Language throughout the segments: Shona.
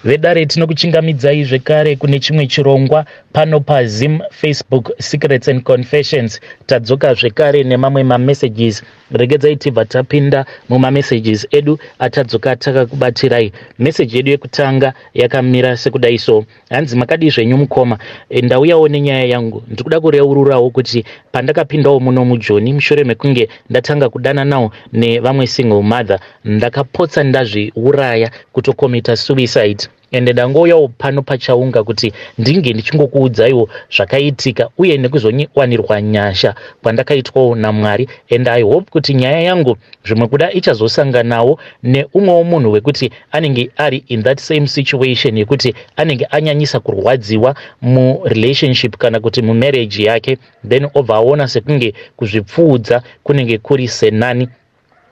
Vedare, tinokuchingamidzai zvekare kune chimwe chirongwa pano paZim Facebook Secrets and Confessions. Tadzoka zvekare nemamwe mamessages. Regedzai tibva tapinda mumamessages edu atadzoka takakubatirai. Meseji yedu yekutanga yakamira sekudai so. Hanzi, "Makadii zvenyu mukoma? Ndauyawo nenyaya yangu. Ndiri kuda kureururawo kuti pandakapindawo muno muJoni mushure mekunge ndatanga kudananawo nevamwe single mother, ndakapotsa ndazviuraya, kutokomita suicide. Ende ndangouyawo pano pachaunga kuti ndinge ndichingokuudzaiwo zvakaitika uye nekuzowanirwa nyasha kwandakaitwawo naMwari. And I hope kuti nyaya yangu zvimwe kuda ichazosanganawo neumwewo munhu wekuti anenge ari in that same situation, yekuti anenge anyanyisa kurwadziwa murelationship kana kuti mumarriage yake, then obva aona sekunge kuzvipfuudza kunenge kuri senani.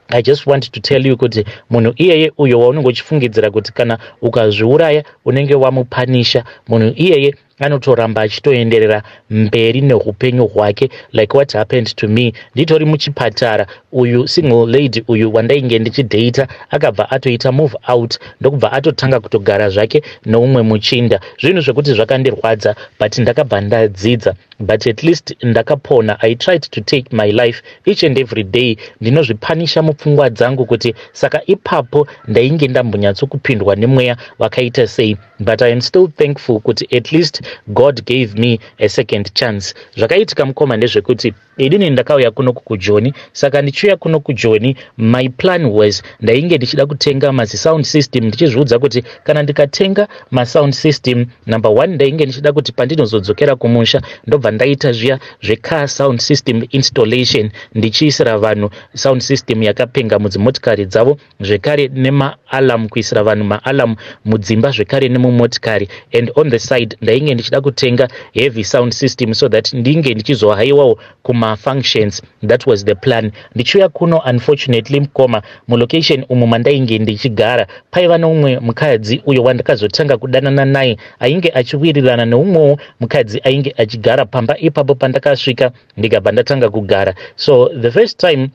I just want to tell you kuti munhu iyeye uyo waunenge uchifungidzira kuti kana ukazviuraya unenge wamupanisha, munhu iyeye anotoramba achitoenderera mberi neupenyu hwake, like what happened to me. Nditori muchipatara, uyu single lady uyu wandainge ndichidheita akabva atoita move out, ndokubva atotanga kutogara zvake neumwe muchinda. Zvinhu zvekuti zvakandirwadza, but ndakabva ndadzidza. But at least ndakapona. I tried to take my life each and every day. Ndinozvipanisha mupfungwa dzangu kuti saka ipapo ndainge ndambonyatsokupindwa nemweya wakaita sei. But I am still thankful kuti at least God gave me a second chance." Zvakaitika mukoma ndezvekuti inini ndakauya kuno kuJoni. Saka ndichiuya kuno kuJoni, my plan was ndainge ndichida kutenga mazisound system, ndichizviudza kuti kana ndikatenga masound system, number one, ndainge ndichida kuti pandinozodzokera kumusha ndobva ndaita zviya zvecar sound system installation, ndichiisira vanhu sound system yakapenga mudzimotikari dzavo, zvekare nemaalarm, kuisira vanhu maalarm mudzimba zvekare nemumotikari. And on the side ndainge ndichida kutenga heavy sound system so that ndinge ndichizohaiwawo kumafunctions. That was the plan ndichiuya kuno. Unfortunately mukoma, mulocation umu mandainge ndichigara paiva neumwe mukadzi uyo wandakazotanga kudanana naye, ainge achiwirirana neumwewo mukadzi ainge achigara pamba ipapo pandakasvika, ndikabva ndatanga kugara. So the first time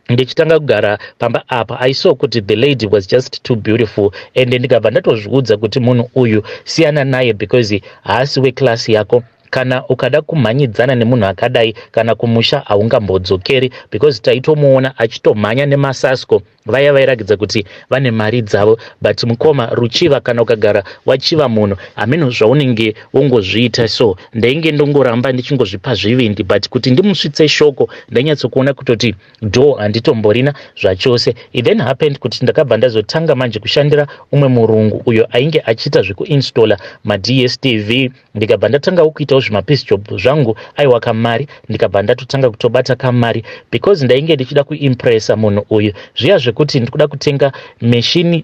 ndichitanga kugara pamba apa, I saw kuti the lady was just too beautiful, and ndikabva ndatozviudza kuti munhu uyu siyana naye because haasi weclass yako. Kana ukada kumhanyidzana nemunhu akadai, kana kumusha haungambodzokeri, because taitomuona achitomhanya nemasasko vaya vairakidza kuti vane mari dzavo. But mukoma, ruchiva, kana ukagara wachiva munhu, hameno zvaunenge wongozviita. So ndainge ndongoramba ndichingozvipa zvivindi, but kuti ndimusvitse shoko ndainyatsokuona kutoti door handitomborina zvachose. It then happened kuti ndakabva ndazotanga manje kushandira umwe murungu uyo ainge achiita zvekuinstalla maDStv. Ndikabva ndatangawo kuitawo zvimapiece job zvangu, aiwa kamari ndikabva ndatotanga kutobata kamari, because ndainge ndichida kuimpressa munhu uyu, zviya zvekuti ndikuda kutenga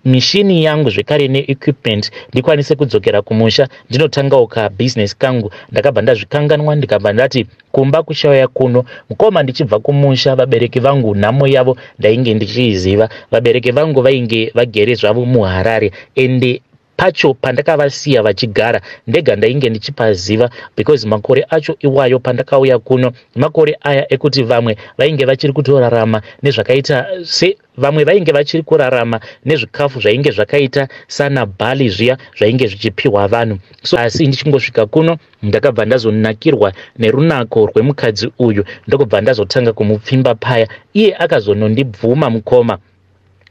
mishini yangu zvekare neequipment, ndikwanise kudzokera kumusha ndinotangawo kabusiness kangu. Ndakabva ndazvikanganwa, ndikabva ndati kumba kuchauya kuno. Mukoma, ndichibva kumusha, vabereki vangu nhamo yavo ndainge ndichiiziva. Vabereki vangu vainge vagere zvavo muHarare, ende pacho pandakavasiya vachigara ndega ndainge ndichipaziva, because makore acho iwayo pandakauya kuno, makore aya ekuti vamwe vainge vachiri kutorarama nezvakaita se vamwe vainge vachiri kurarama nezvikafu zvainge zvakaita sana barley, zviya zvainge zvichipiwa vanhu. So asi ndichingosvika kuno, ndakabva ndazonakirwa nerunako rwemukadzi uyu, ndokubva ndazotanga kumupfimba paya. Iye akazonondibvuma mukoma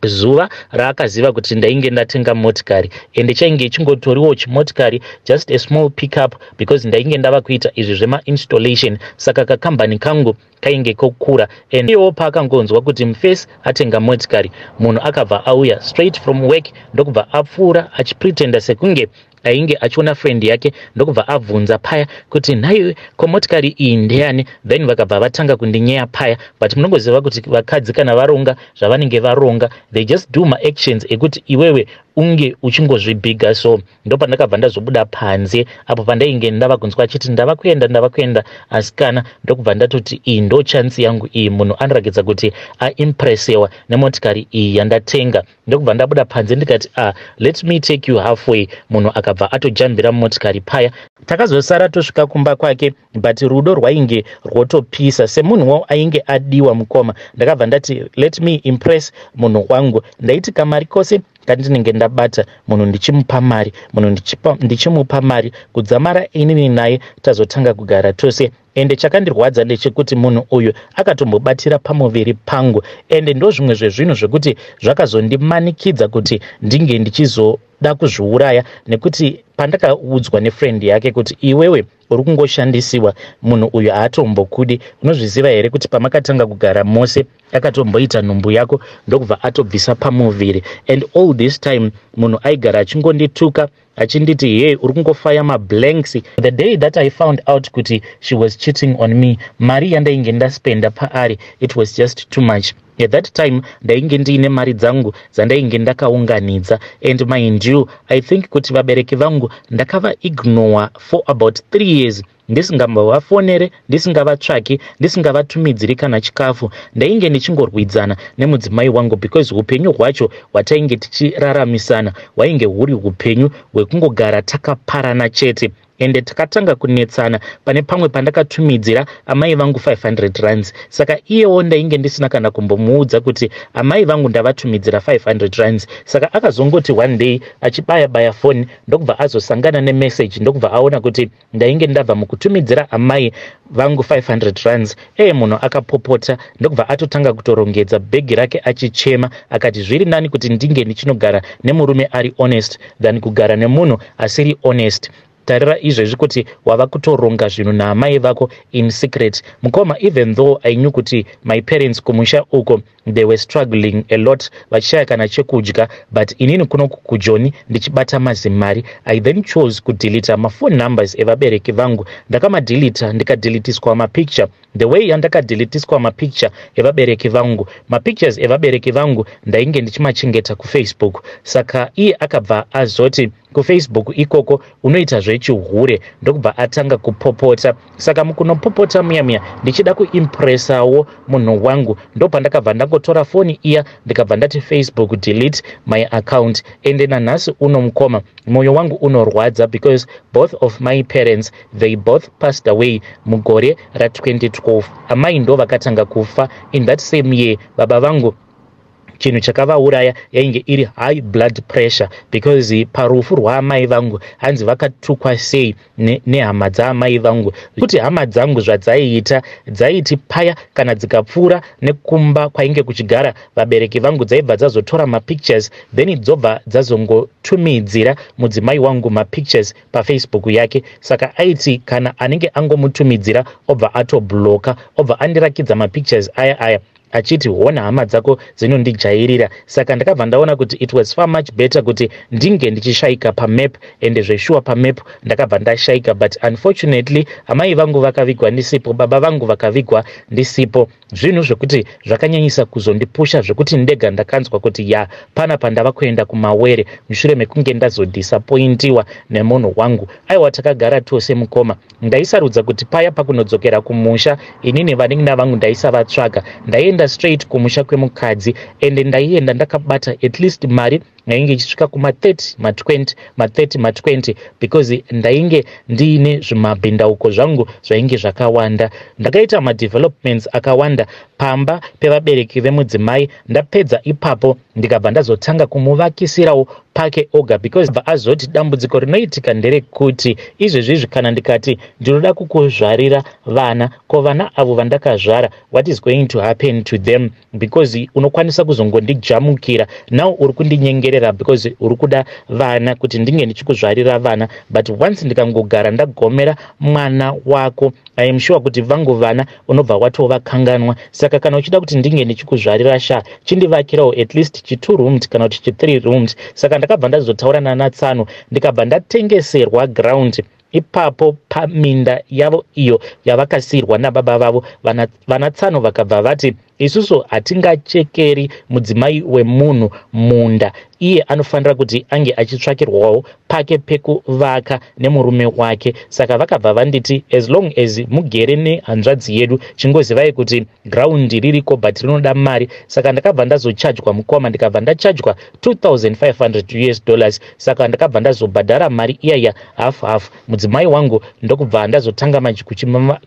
zuva raakaziva kuti ndainge ndatenga motikari, ende chainge chingotoriwo chimotikari, just a small pickup, because ndainge ndava kuita izvi zvemainstallation, saka kakambani kangu kainge kokura. And iyewo paakangonzwa kuti mufesi atenga motikari, munhu akabva auya straight from work, ndokubva apfuura achipretenda sekunge ainge achiona friend yake, ndokubva abvunza paya kuti, "Nhai, ko motikari iyi ndeyani?" Then vakabva vatanga kundinyeya paya. But munongoziva kuti vakadzi kana varonga zvavanenge varonga, they just do maactions ekuti iwewe unge uchingozvibhiga. So ndopandakabva ndazobuda panze apo pandainge ndava kunzwa achiti, "Ndava kuenda, ndava kuenda." Asi kana ndokubva ndatoti, "Iyi ndo chance yangu iyi, munhu anorakidza kuti aimpressewa nemotikari iyi yandatenga." Ndokubva ndabuda panze ndikati, "Ah, let me take you halfway." Munhu akabva atojambira mumotikari paya. Takazosara tosvika kumba kwake, but rudo rwainge rwotopisa. Semunhuwo ainge adiwa, mukoma, ndakabva ndati, "Let me impress munhu wangu." Ndaiti kamari kose kandinenge ndabata, munhu ndichimupa mari, munhu ndichimupa mari, kudzamara inini naye tazotanga kugara tose. Ende chakandirwadza ndechekuti munhu uyu akatombobatira pamuviri pangu. Ende ndo zvimwe zvezvinhu zvekuti zvakazondimanikidza kuti ndinge ndichizoda kuzviuraya, nekuti pandakaudzwa nefriend yake kuti, "Iwewe uri kungoshandisiwa, munhu uyu haatombokudi. Unozviziva here kuti pamakatanga kugara mose akatomboita nhumbu yako, ndokubva atobvisa pamuviri?" And all this time munhu aigara achingondituka, achinditi, "Hey, uri kungofaya mablanks." The day that I found out kuti she was cheating on me, mari yandainge ndaspenda paari, it was just too much. At that time ndainge ndiine mari dzangu dzandainge ndakaunganidza. And mind you, I think kuti vabereki vangu ndakavaignore for about 3 years, ndisingambavafonere, ndisingavatsvaki, ndisingavatumidziri kana chikafu. Ndainge ndichingorwidzana nemudzimai wangu because upenyu hwacho hwatainge tichiraramisana hwainge huri upenyu hwekungogara takaparana chete. Ende takatanga kunetsana pane pamwe pandakatumidzira amai vangu 500 rands. Saka iyewo ndainge ndisina kana kumbomuudza kuti amai vangu ndavatumidzira 500 rands. Saka akazongoti one day achibaya baya foni, ndokubva azosangana nemeseji, ndokubva aona kuti ndainge ndabva mukutumidzira amai vangu 500 rands. Eye, munhu akapopota, ndokubva atotanga kutorongedza bhegi rake achichema, akati zviri nani kuti ndinge ndichinogara nemurume ari honest than kugara nemunhu asiri honest. Tarira izvezvi kuti wava kutoronga zvinhu naamai vako in secret. Mukoma, even though I knew kuti my parents kumusha uko they were struggling a lot, vachishaya kana chekudya, but inini kuno kuJoni ndichibata mazimari. I then chose kudelita maphone numbers evabereki vangu. Ndakamadelita, ndikadeletiswa mapicture. The way yandakadeletiswa mapicture evabereki vangu, mapictures evabereki vangu ndainge ndichimachengeta kuFacebook. Saka iye akabva azoti kuFacebook ikoko unoita zvechihure, ndokubva atanga kupopota. Saka mukunopopota muya muya, ndichida kuimpresawo munhu wangu, ndopandakabva ndangotora foni iya, ndikabva ndati, "Facebook, delete my account." Ende nanhasi uno, mukoma, mwoyo wangu unorwadza because both of my parents, they both passed away mugore ra2012. Amai ndo vakatanga kufa in that same year. Baba vangu, chinhu chakavauraya yainge iri high blood pressure, because parufu rwaamai vangu, hanzi vakatukwa sei nehama dzaamai vangu, kuti hama dzangu zvadzaiita, dzaiti paya kana dzikapfuura nekumba kwainge kuchigara vabereki vangu, dzaibva dzazotora mapictures, then dzobva dzazongotumidzira mudzimai wangu mapictures paFacebook yake. Saka aiti kana anenge angomutumidzira, obva atobloka, obva andirakidza mapictures aya aya achiti, "Hona, hama dzako dzinondijairira." Saka ndakabva ndaona kuti it was far much better kuti ndinge ndichishayika pamap. Ende zveshuwa, pamap ndakabva ndashayika. But unfortunately amai vangu vakavigwa ndisipo, baba vangu vakavigwa ndisipo. Zvinhu zvekuti zvakanyanyisa kuzondipusha, zvekuti ndega ndakanzwa kuti ya, panapa ndava kuenda kumawere, mushure mekunge ndazodisappointiwa nemunhu wangu. Aiwa, takagara tose, mukoma. Ndaisarudza kuti paya pakunodzokera kumusha, inini vanin'ina vangu ndaisavatsvaga. Ndaienda straight kumusha kwemukadzi. Ende ndaienda ndakabata at least mari yainge ichisvika kuma30, ma20, ma30, ma20, because ndainge ndiine zvimabhindauko zvangu zvainge zvakawanda. Ndakaita madevelopments akawanda pamba pevabereki vemudzimai. Ndapedza ipapo, ndikabva ndazotanga kumuvakisirawo pake oga, because bva azoti dambudziko rinoitika nderekuti izvezvizvi kana ndikati ndinoda kukuzvarira vana, ko vana avo vandakazvara, what is going to happen to them? Because unokwanisa kuzongondijamukira. Now uri kundinyengerera because uri kuda vana, kuti ndinge ndichikuzvarira vana, but once ndikangogara ndagomera mwana wako, I am sure kuti vangu vana unobva watovakanganwa. Saka kana uchida kuti ndinge ndichikuzvarira, sha, chindivakirawo at least chi2 roomed kana kuti chi3 roomed. Saka ndakabva ndazotaura nanatsano, ndikabva ndatengeserwa ground ipapo paminda yavo iyo yavakasiyirwa nababa vavo. Vanatsano vakabva vati Isusu hatingachekeri mudzimai wemunhu munda. Iye anofanira kuti ange achitsvakirwawo pake pekuvaka nemurume wake. Saka vakabva vanditi, "As long as mugere nehanzvadzi yedu, chingozivai kuti ground ririko, but rinoda mari." Saka ndakabva ndazochajwa, mukoma. Ndikabva ndachajwa US$2500. Saka ndakabva ndazobhadhara mari iyaya half half. Mudzimai wangu ndokubva ndazotanga manje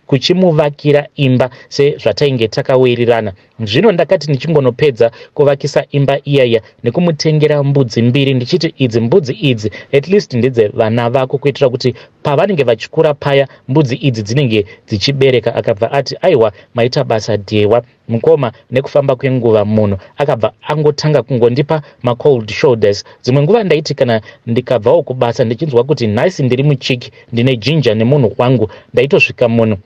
kuchimuvakira imba sezvatainge takawirirana. Zvino ndakati ndichingonopedza kuvakisa imba iyaya nekumutengera mbudzi mbiri, ndichiti idzi mbudzi idzi at least ndedzevana vako, kuitira kuti pavanenge vachikura paya mbudzi idzi dzinenge dzichibereka. Akabva ati, "Aiwa, maita basa, dhewa." Mukoma, nekufamba kwenguva munhu akabva angotanga kungondipa macold shoulders. Dzimwe nguva ndaiti kana ndikabvawo kubasa ndichinzwa kuti nhasi ndiri muchiki, ndine jinja nemunhu wangu, ndaitosvika munhu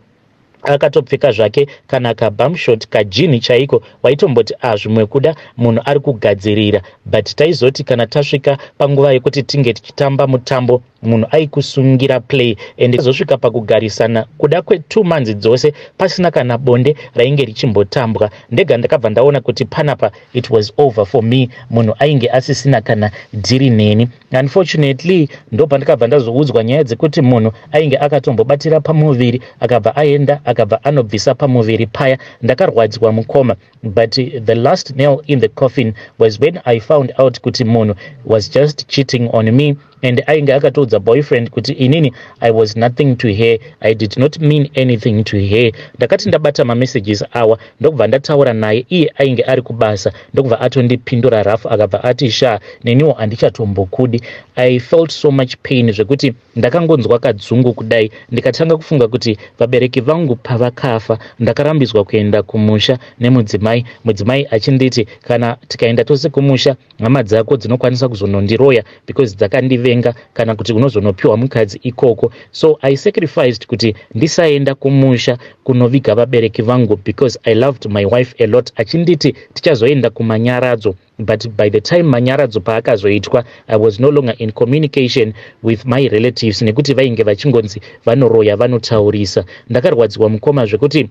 akatopfeka zvake kana kabumshort, kajini chaiko. Waitomboti, "A, zvimwe kuda munhu ari kugadzirira." But taizoti kana tasvika panguva yekuti tinge tichitamba mutambo, munhu aikusungira play and azosvika pakugarisana kuda kwe2 months dzose pasina kana bonde rainge richimbotambwa. Ndega ndakabva ndaona kuti panapa it was over for me. Munhu ainge asisina kana dhiri neni. Unfortunately, ndopandakabva ndazoudzwa nyaya dzekuti munhu ainge akatombobatira pamuviri, akabva aenda, akabva anobvisa pamuviri paya. Ndakarwadziwa, mukoma, but the last nail in the coffin was when I found out kuti munhu was just cheating on me and ainge akatoudza boyfriend kuti inini I was nothing to her, I did not mean anything to her. Ndakati ndabata mamessages awa, ndokubva ndataura naye. Iye ainge ari kubasa, ndokubva atondipindura rafu. Akabva ati, "Sha, neniwo handichatombokudi." I felt so much pain zvekuti ndakangonzwa kadzungu kudai. Ndikatanga kufunga kuti vabereki vangu pavakafa, ndakarambidzwa kuenda kumusha nemudzimai. Mudzimai achinditi kana tikaenda tose kumusha, hama dzako dzinokwanisa kuzonondiroya because dzakandivenga, kana kuti unozonopiwa mukadzi ikoko. So I sacrificed kuti ndisaenda kumusha kunoviga vabereki vangu because I loved my wife a lot. Achinditi tichazoenda kumanyaradzo, but by the time manyaradzo paakazoitwa, I was no longer in communication with my relatives nekuti vainge vachingonzi vanoroya, vanotaurisa. Ndakarwadziwa, mukoma, zvekuti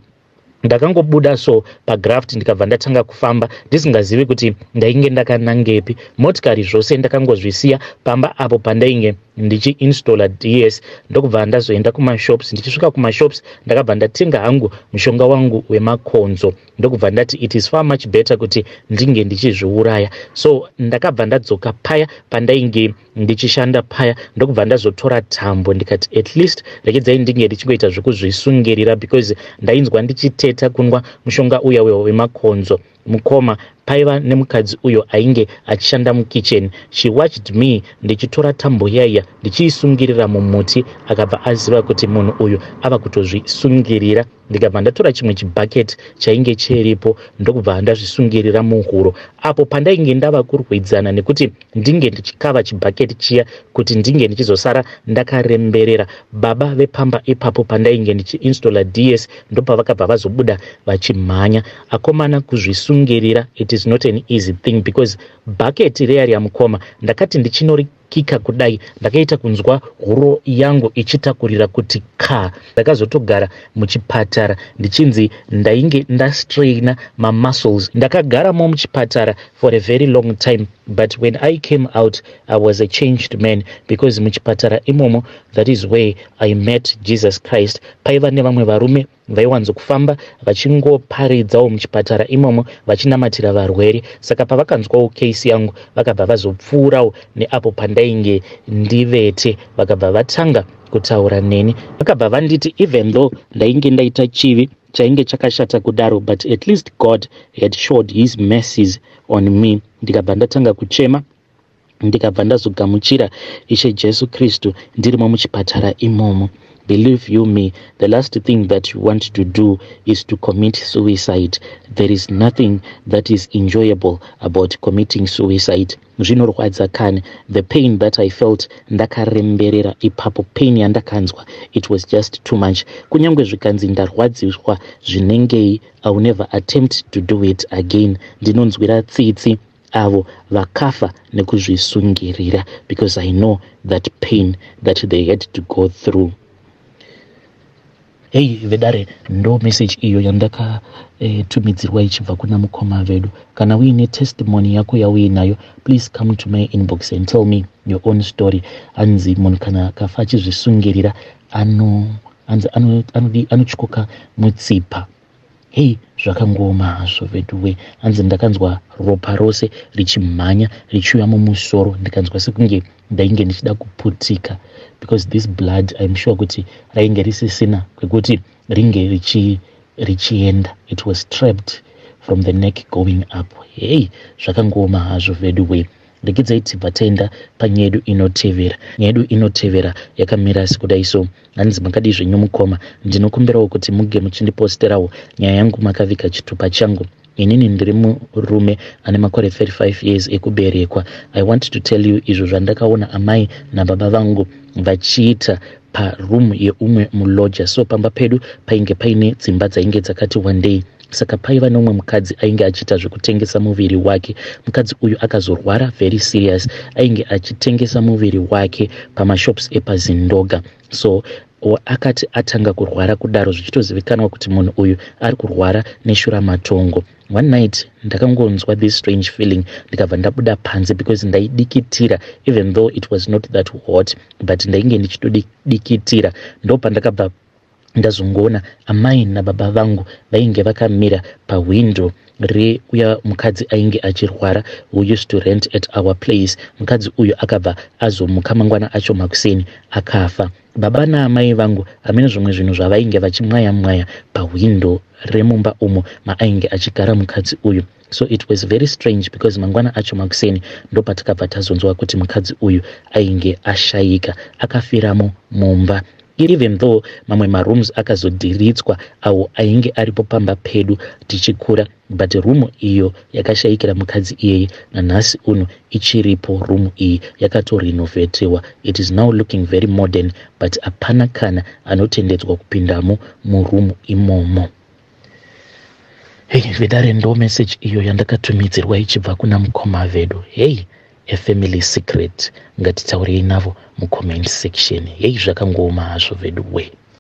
ndakangobuda so pagraft, ndikabva ndatanga kufamba ndisingazivi kuti ndainge ndakanangepi. Motikari zvose ndakangozvisiya pamba apo pandainge ndichiinstalla DS. Ndokubva ndazoenda kumashops. Ndichisvika kumashops, ndakabva ndatenga hangu mushonga wangu wemakonzo. Ndokubva ndati it is far much better kuti ndinge ndichizviuraya. So ndakabva ndadzoka paya pandainge ndichishanda paya, ndokubva ndazotora tambo. Ndikati at least regedzai ndinge ndichingoita zvekuzvisungirira because ndainzwa ndichiteta kunwa mushonga uya wemakonzo. Mukoma, paiva nemukadzi uyo ainge achishanda mukitchen. She watched me ndichitora tambo yaiya ndichiisungirira mumuti. Akabva aziva kuti munhu uyu ava kutozvisungirira. Ndikabva ndatora chimwe chibhaketi chainge chiripo, ndokubva ndazvisungirira muhuro. Apo pandainge ndava kurwidzana nekuti ndinge ndichikava chibhaketi chiya kuti ndinge ndichizosara ndakaremberera, baba vepamba ipapo pandainge ndichiinstalla DS ndopavakabva vazobuda vachimhanya. Akomana, kuzvisungirira, it is not an easy thing because bhaketi reya riya, mukoma, ndakati ndichinorikika kudai, ndakaita kunzwa huro yangu ichitakurira kuti ka. Ndakazotogara muchipatara ndichinzi ndainge ndastraina mamuscles. Ndakagaramo muchipatara for a very long time, but when I came out, I was a changed man because muchipatara imomo, that is where I met Jesus Christ. Paiva nevamwe varume vaiwanzokufamba vachingoparidzawo muchipatara imomo, vachinamatira varwere. Saka pavakanzwawo case yangu, vakabva vazopfuurawo neapo pandainge ndivete, vakabva vatanga kutaura neni. Vakabva vanditi even though ndainge ndaita chivi chainge chakashata kudaro, but at least God had showed his mercies on me. Ndikabva ndatanga kuchema, ndikabva ndazogamuchira Ishe Jesu Kristu ndirimo muchipatara imomo. Believe you me, the last thing that you want to do is to commit suicide. There is nothing that is enjoyable about committing suicide. Zvinorwadza kani. The pain that I felt ndakaremberera ipapo, pain yandakanzwa, it was just too much. Kunyange zvikanzi ndarwadziswa zvinengei, I will never attempt to do it again. Ndinonzwira tsitsi avo vakafa nekuzvisungirira because I know that pain that they had to go through. Hei vedare, ndo message iyo yandakatumidzirwa ichibva kuna mukoma vedu. Kana uine testimony yako yauinayo, please come to my inbox and tell me your own story. Hanzi munhu kana akafa achizvisungirira, ano hanzi anotyoka mutsipa. Hei, zvakangooma hazvo veduwe. Hanzi ndakanzwa ropa rose richimhanya richiuya mumusoro, ndikanzwa sekunge ndainge ndichida kuputika, because this blood, I'm sure kuti rainge risisina kwekuti ringe richienda. It was trapped from the neck going up. Hei, zvakangooma hazvo veduwe. Regedzai tibva taenda panyaya yedu inotevera. Nyaya yedu inotevera yakamira sekudai so. Hanzi, "Makadii zvenyu mukoma? Ndinokumbirawo kuti muge muchindiposterawo nyaya yangu makaviga chitupa changu. Inini ndiri murume ane makore 35 years ekuberekwa. I want to tell you izvo zvandakaona amai nababa vangu vachiita paroom yeumwe mulodger. So pamba pedu painge paine dzimba dzainge dzakati wandei, saka paiva neumwe mukadzi ainge achiita zvekutengesa muviri wake. Mukadzi uyu akazorwara very serious. Ainge achitengesa muviri wake pamashops epaZindoga. So akati atanga kurwara kudaro, zvichitozivikanwa kuti munhu uyu ari kurwara neshuramatongo. One night ndakangonzwa this strange feeling, ndikabva ndabuda panze because ndaidikitira. Even though it was not that hot, but ndainge ndichitodikitira. Ndopandakabva ndazongoona amai nababa vangu vainge vakamira pahwindo reuya mukadzi ainge achirwara, who used to rent at our place. Mukadzi uyu akabva azomuka mangwana acho makuseni akafa. Baba naamai vangu hamene zvimwe zvinhu zvavainge vachimwaya mwaya pahwindo remumba umo maainge achigara mukadzi uyu. So it was very strange because mangwana acho makuseni ndopatakabva tazonzwa kuti mukadzi uyu ainge ashayika, akafiramo mumba, even though mamwe marooms akazodhiritswa awo ainge aripo pamba pedu tichikura, but rumu iyo yakashayikira mukadzi iyeye nanhasi uno ichiripo. Rumu iyi yakatorenovhetiwa. It is now looking very modern, but hapana kana anotendedzwa kupindamo murumu imomo." Hei vedare, ndo message iyo yandakatumidzirwa ichibva kuna mukoma vedu. Hei, a family secret. Ngatitaurei navo mucomment section. Hei, zvakangooma hazvo vedu we.